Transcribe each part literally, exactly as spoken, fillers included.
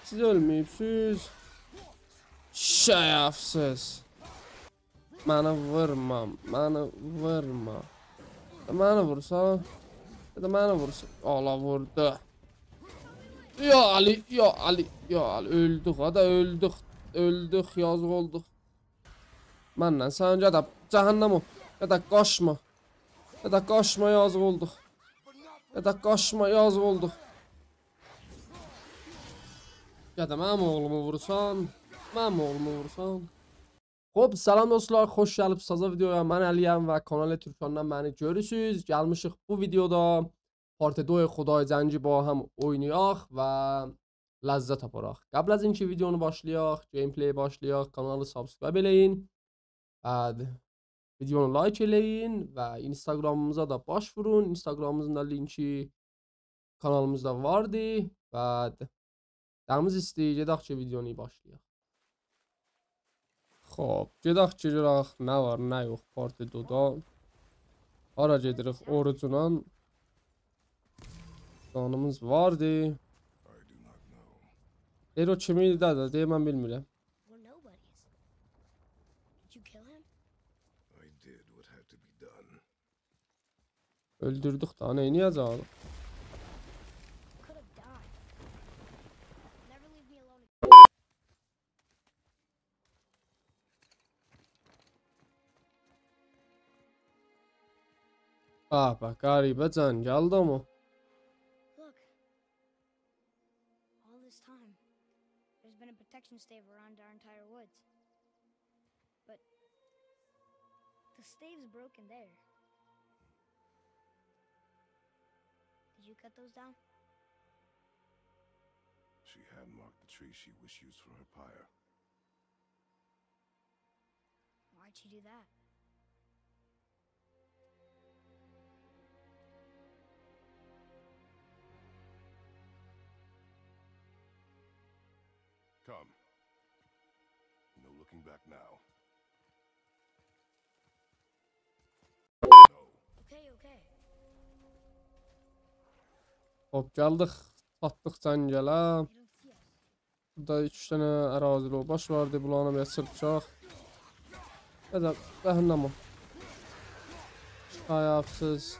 سیز اؤلمه‌ییبسیز. شرفسیز. منی وورما، منی وورما. منی وورسان، یا دا منی وورسان. آلا ووردو. یا علی، یا علی، یا علی. اؤلدوک، آدا، اؤلدوک. اؤلدوک، یازیق اولدوق. منن سن گده جهنم اول. گده قاچما. گده قاچما، یازیق اولدوق. گده قاچما، یازیق اولدوق. گده منیم اوغلومو وورسان، منیم اوغلومو وورسان. خوب، سلام دوستلار، خوش گلیبسیز تازا ویدیویا. من علی‌یم و کانال تورکاندان منی گؤرورسوز. گلمیشیک بو ویدیودا پارت دو خدای جنگی با هم اوینایاق و لذت آپاراق. قبل از اینکه ویدیونو باشلایاق، گیم‌پلی باشلایاق، کانالی سابسکرایب ائله‌یین. بعد ویدیونو لایک ائله‌یین و اینستاگرامیمیزا دا باش وورون. اینستاگرامیمیزین دا لینکی کانالیمیزدا واردی. بعد جانیمیز ایسته‌ییر، گئدک کی ویدیونو باشلایاق. خوب، گئدک کی گؤرک نه وار، نه یوخ پارت دودا. هارا گئدیریک اوروجونان؟ جانیمیز واردی. I do not know. دئییر او کیم ایدی ده، دئییر من بیلمیرم. We're nobodies. Did you kill him? I did what had to be done. اؤلدوردوک دا، نه ائده‌جک؟ Could have died. Never leave me alone again. به به، غریبه جنگلدی آمما. Look. All this time, there's been a protection stave around our entire woods. But the stave's broken there. Did you cut those down? She hand marked the tree she wished used for her pyre. Why'd she do that? Come. No looking back now. No. Okay, okay. خوب، گلدیک، چاتدیق جنگله. They don't see us. بورادا ایکی دنه اراذیل اوباش واردی، بولارینان بیر چیرپیشاق. یا دا جهنم اول. شرفسیز.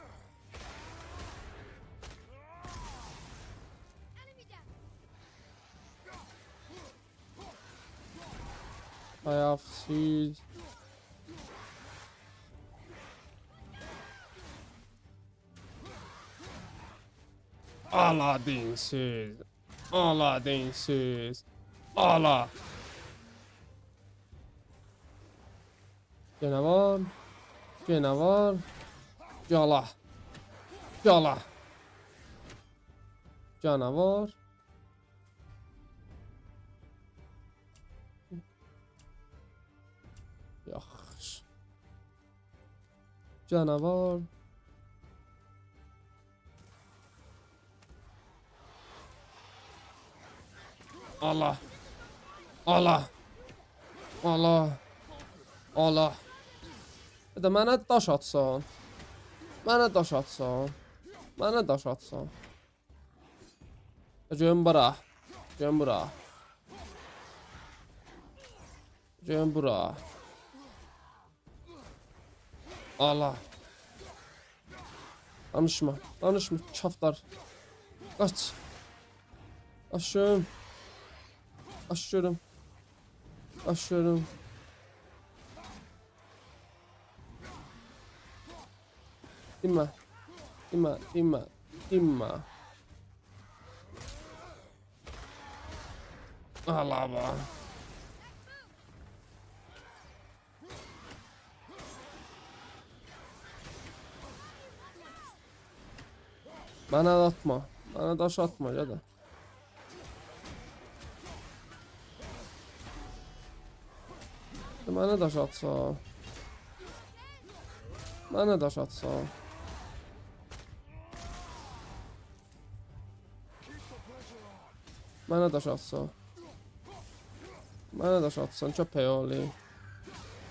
شرفسیز. آلا دینسیز. آلا دینسیز. آلا. جاناوار. جاناوار. یالا. یالا. جاناوار. یاخشی. جاناوار. آلا. آلا. آلا. آلا. بیر ده منه داش آتسان. منه داش آتسان. منه داش آتسان. گلین بورا. گلین بورا. گلین بورا. آلا. دانیشما، دانیشما، کفتار. قاچ. قاچ گؤروم. قاچ گؤروم. قاچ گؤروم. دینمه. دینمه، دینمه، دینمه. آلا بابا. منه آتما. منه داش آتما، گده. منه داش آتسان. منه داش آتسان. منه داش آتسان. منه داش آتسان، کؤپک اوغلو.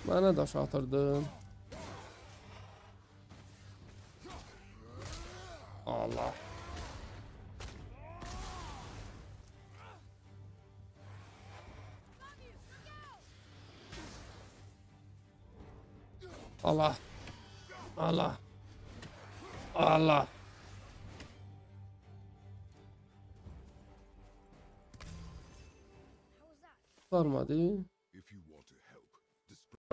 منه داش آتیردین. آلا. آلا. آلا. آلا. قورخمادی. If you want to help, distract.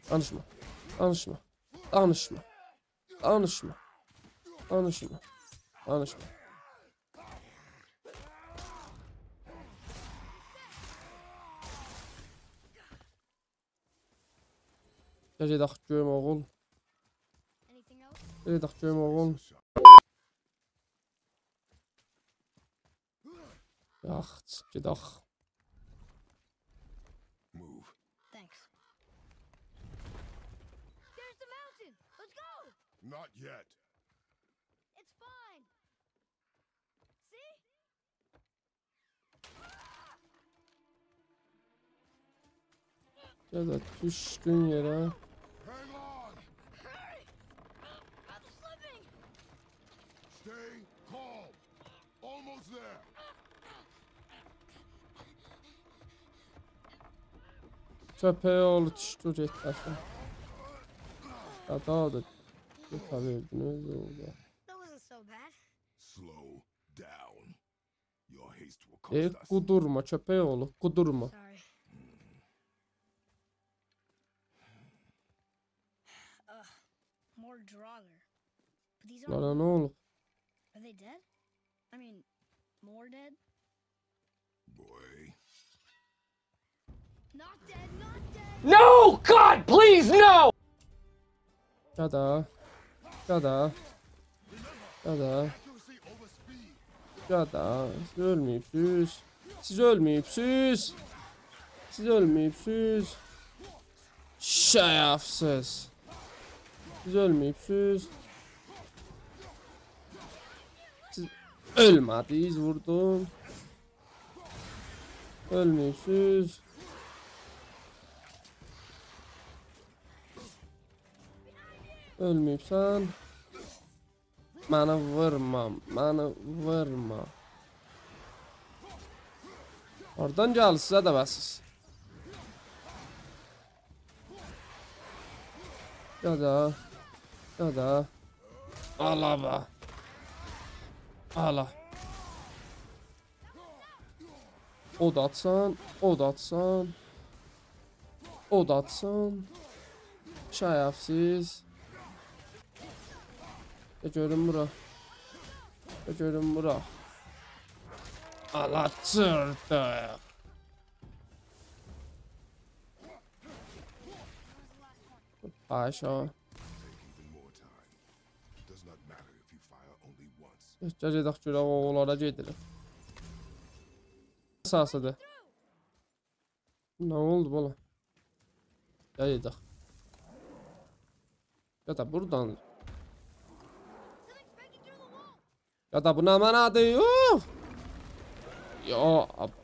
دانیشما. دانیشما. دانیشما. دانیشما. دانیشما. دانیشما. گل گئدک گؤروم، اوغول. Anything else? گل گئدک گؤروم، اوغول. یاخشی، گئدک. Move. Thanks. There's the mountain. Let's go. Not yet. It's fine. See? گل ده، دوشدون یئره. Hang on. Hurry! I'm slipping. Stay calm. Almost there. کؤپک اوغلو، دوش، دور، گئتمه‌سین. یا داها دا گئته بیلدین، اؤزو اولدو. That wasn't so bad. Slow down. Your haste will cost us. ائ، قودورما، کؤپک اوغلو، قودورما. Sorry. Ugh, more Draugr. But these aren't. بونلارا نه اولوب؟ Are they dead? I mean, more dead? Boy. Not dead, not dead. No! God, please, no! گده. گده. گده. گده. سیز اؤلمه‌ییبسیز. سیز اؤلمه‌ییبسیز. سیز اؤلمه‌ییبسیز. شرفسیز. سیز اؤلمه‌ییبسیز. سیز اؤلمه‌دینیز، ووردوم. اؤلمه‌ییبسیز. اؤلمه‌ییبسن. منی وورما، منی وورما. اوردان گل، سیزه ده بسیز. گده. گده. آلا به. آلا. اود آتسان، اود آتسان. اود آتسان. شرفسیز. گل گؤروم بورا. گل گؤروم بورا. آلا چیردی. آشاغی. Does not matter if you fire only once. گل گئدک گؤرک، او اونلارا گئدیریک. اساسی‌دیر. نه اولدو بالا؟ گل گئدک. یا دا بورادان. یا دا بو نمنه‌دیر؟ اوف! یا، آب-،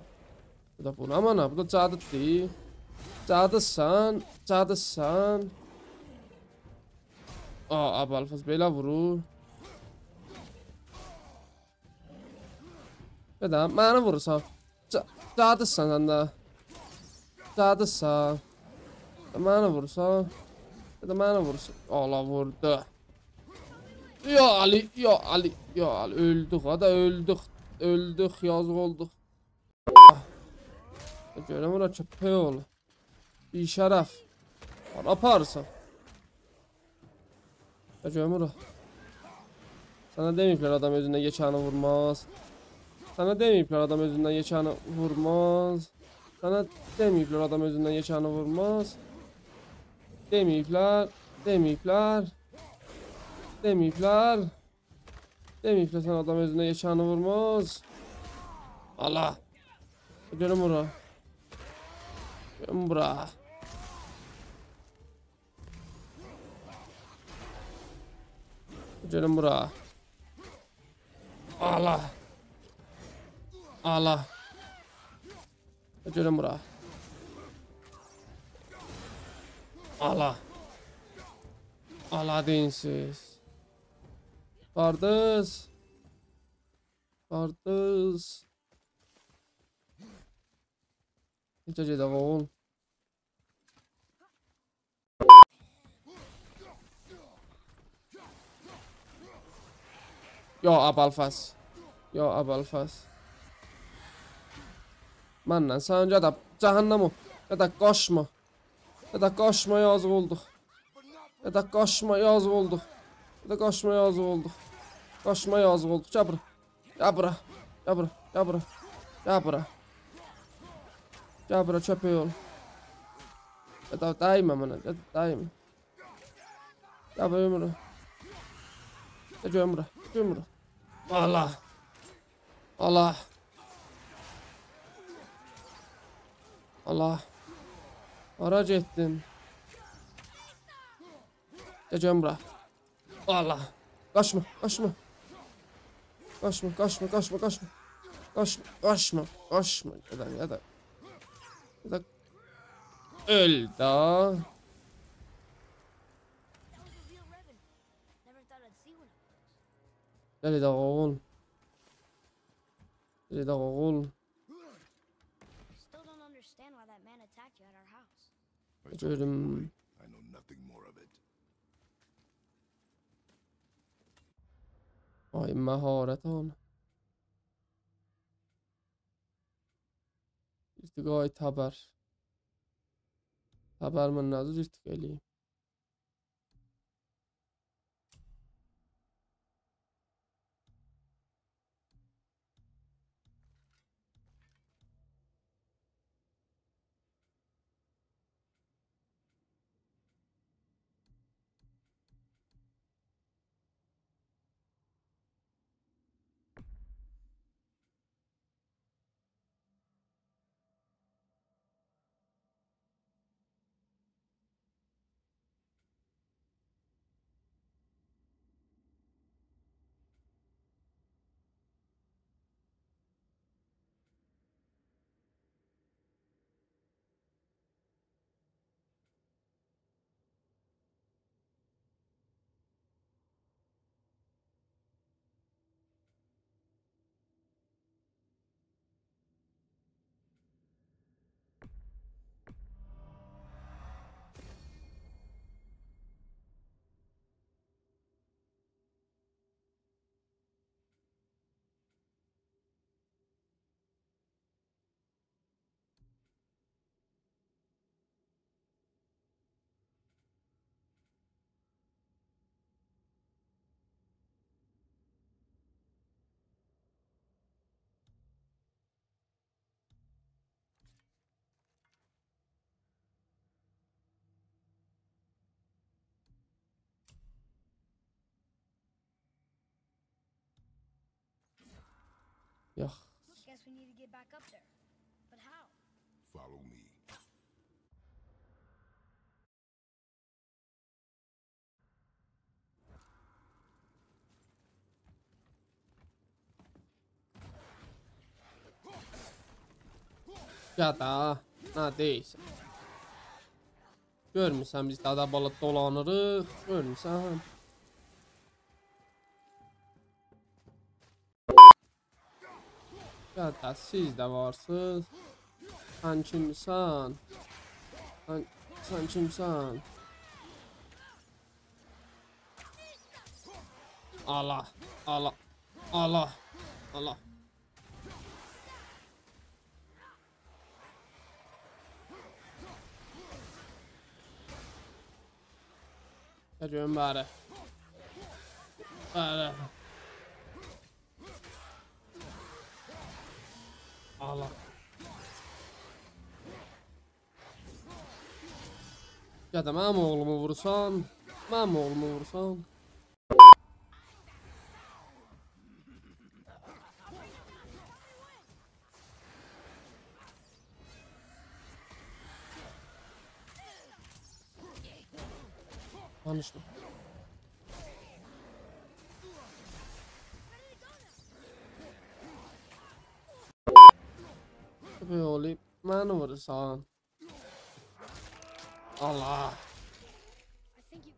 بو دا بو نمنه؟ بو دا جادی‌دیر. جادی‌سان، جادی‌سان. آ، ابوالفضل بئله وورور. یا دا منی وورورسان. جا-، جادی‌سان سن ده. جادی‌سان. منی وورورسان. یا دا منی وورورسان. آلا ووردو. یا علی، یا علی، یا علی. اؤلدوک، ها دا اؤلدوک. اؤلدوک، یازیق اولدوق. گؤرم اونا کؤپک اوغلو. بی‌شرف. هارا آپاریرسان؟ یا گؤرم اورا. سنه دئمه‌ییبلر آدام اؤزوندن یئکه‌نی وورماز؟ سنه دئمه‌ییبلر آدام اؤزوندن یئکه‌نی وورماز؟ سنه دئمه‌ییبلر آدام اؤزوندن یئکه‌نی وورماز؟ دئمه‌ییبلر، دئمه‌ییبلر. دئمه‌ییبلر. دئمه‌ییبلر سنه آدام اؤزوندن یئکه‌نی وورماز. آلا. گلین بورا. گلین بورا. گلین بورا. آلا. آلا. گلین بورا. آلا. آلا دینسیز. قارداش. قارداش. نئجه گئدک، اوغول؟ یا ابوالفضل. یا ابوالفضل. منن سن گده جهنم او. گده قاچما. گده قاچما، یازیق اولدوق. گده قاچما، یازیق اولدوق. گده قاچما، یازیق اولدوق. قاچما، یازیق اولدوق. گل بورا. گل بورا. گل بورا. گل بورا. گل بورا. گل بورا، کؤپک اوغلو. گده دیمه منه، گده دیمه. گل بورا، گؤم بورا. گل گؤم بورا، گؤم بورا. آللاه. آللاه. آللاه. هارا گئتدین؟ گل گؤم بورا. آللاه. قاچما، قاچما. قاچما، قاچما، قاچما، قاچما. قاچما، قاچما، قاچما. گده، گده. گده. اؤل دا. That was a real revenant. Never thought I'd see one of those. گل گئدک، اوغول. گل گئدک، اوغول. Still don't understand why that man attacked you at our house. گؤروم. I know nothing more of it. آی، مهارت آن. ارتقای تبر. تبر من نه جور ارتقا ائله‌ییم؟ یوخ. Guess we need to get back up there. But how? Follow me. گده، نه دئییرسن؟ گؤرمورسن بیز دادا بالا دولانیریق، گؤرمورسن؟ گده، سیز ده وارسینیز. سن کیمسن؟ سن، سن کیمسن؟ آللاه، آللاه، آللاه، آللاه. گل گؤروم بری. بری. آللاه. گده، منیم اوغلومو وورسان، منیم اوغلومو وورسان. دانیشما. بئله اوغلو، منی وورورسان. آللاه. I think you...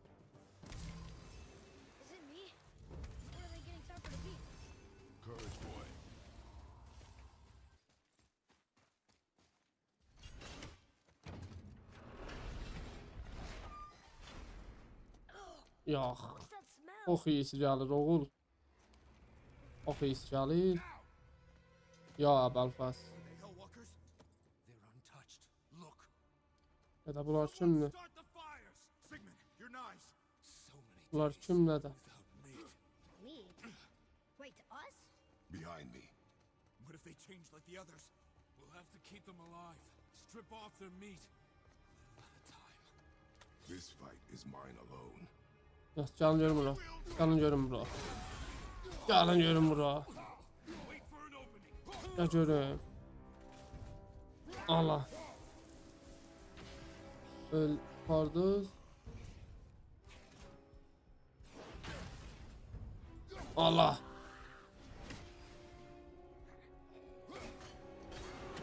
Is it me? Or are they getting tougher to beat? Courage, boy. یوخ. What's that smell? چوخ اییسی گلیر، اوغول. چوخ اییسی گلیر. یا ابوالفضل. Are they Hellwalkers? They're untouched. Look. گده بونلار کیمدیر؟ Start the fires! Sigmund, your knives! So many بونلار days کیمدیر؟ Without meat. Meat? Wait, us? Behind me. What if they change like the others? We'll have to keep them alive. Strip off their meat. Little at a time. This fight is mine alone. یوخ، گلین گؤروم بورا. گلین گؤروم بورا. گلین گؤروم بورا. Wait for an opening. گل گؤروم. آلا. اؤل، پاردوز. آلا.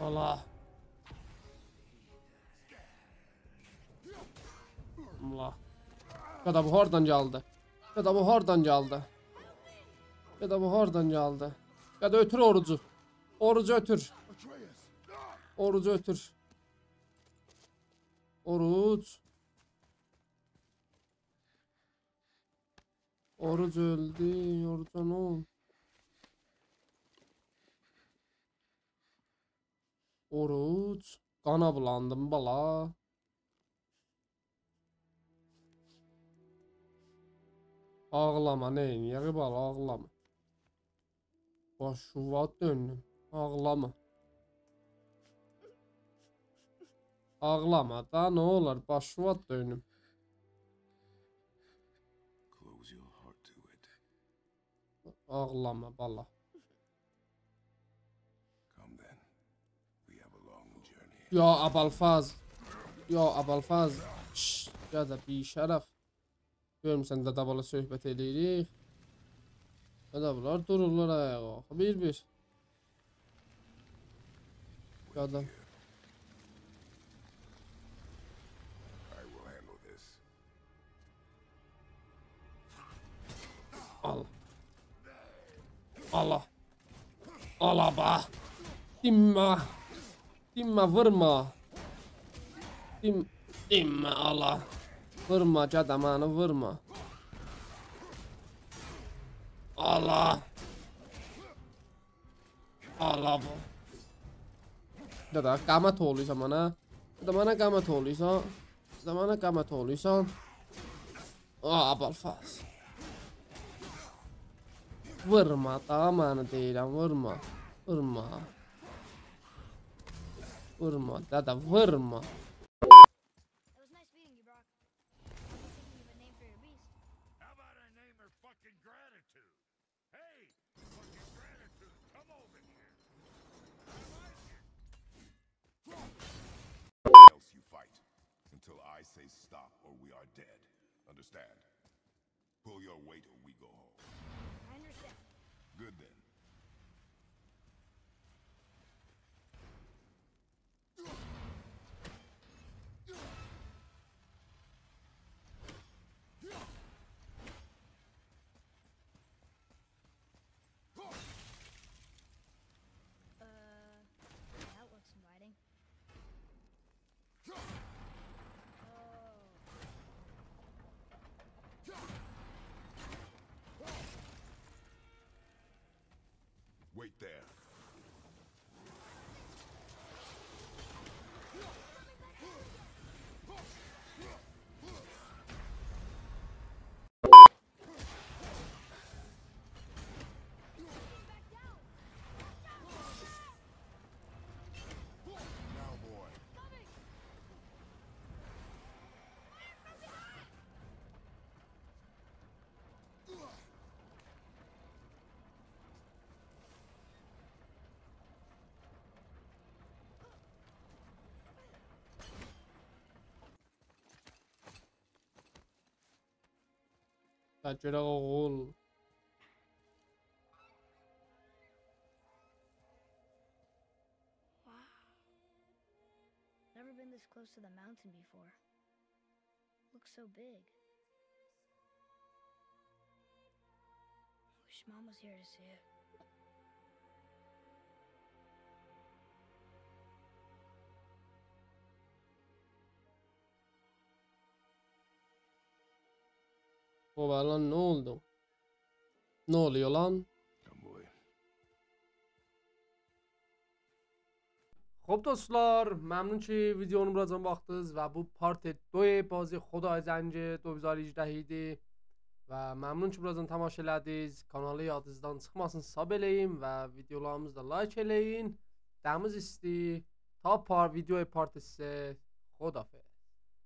آلا. آلا. گده بو هاردان گلدی؟ گده بو هاردان گلدی؟ گده بو هاردان گلدی؟ گده اؤتور اوروجو. اوروجو اؤتور. اوروجو اؤتور. اوروج. اوروج اؤلدو، اوروجا نه اولدو؟ اوروج، قانا بولاندیم، بالا. آغلاما، نئینیه‌ک، بالا، آغلاما. باشووا دؤندوم. آغلاما. آغلاما دا، نه اولار، باشووا دؤندوم. Close your heart to it. آغلاما، بالا. Come then. We have a long journey. یا ابوالفضل. یا ابوالفضل. شش، گده بی‌شرف. گؤرموسن دده بالا صحبت ائله‌ییریک. دده بونلار دورورلار آیاغا. بیر-بیر. گده. I will handle this. آل. آلا. آلا باخ. دینمه. دینمه، وورما. دین-، دینمه، آلا. وورما، گده منی وورما. آلا. آلا بو. دده، قامت اولورسان منه. دده، منه قامت اولورسان. دده، منه قامت اولورسان. آ، ابوالفضل. وورما دا، منی دئییرم، وورما. وورما. وورما، دده، وورما. It was nice meeting you, Brok. I'll be thinking of a name for your beast. How about I name her fucking Gratitude? Hey, fucking Gratitude, come over here. I like it. Else you fight until I say stop or we are dead. Understand? Pull your weight or we go home. I understand. Good then. Uh, that looks inviting. Oh. Wait there. Now, boy. تا گؤرک اوغول. Wow. Never been this close to the mountain before. Looks so big. Wish Mom was here to see it. خب، الان نه اولدو؟ نه اولور، یولان؟ خب دوستلار، ممنون کی ویدیونو بوراجان باخدینیز و بو پارت دو بازی خدای جنگی دو هزار هیجده ایدی. و ممنون کی بوراجان تماشا ائله‌دینیز. کانالی یادینیزدان چیخماسین، ساب ائله‌یین و ویدیولاریمیزی دا لایک ائله‌یین. دمیز ایستی. تا پار-، ویدیو پارت سه. خداحافظ.